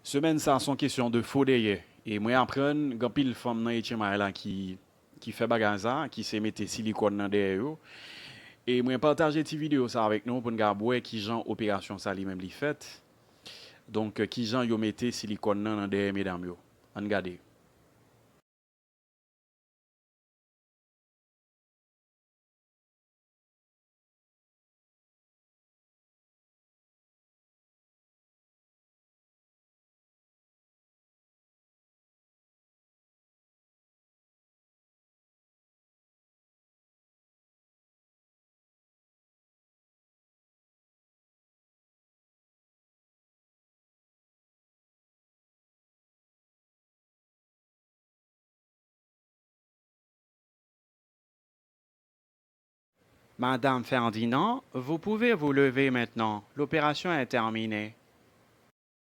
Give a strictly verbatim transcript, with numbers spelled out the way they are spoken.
Semèn sa se yon kesyon de fo dèyè. E mwen aprann gen anpil fanm nan H M I la ki, ki fè bagay sa, ki se mete silikòn nan dèyè yo. E mwen pataje ti videyo sa avèk nou pou n ka wè kijan operasyon sa li menm li fèt. Donk, kijan yo mete silikòn nan nan dèyè medam yo. Ann gade. Madame Ferdinand, vous pouvez vous lever maintenant. L'opération est terminée.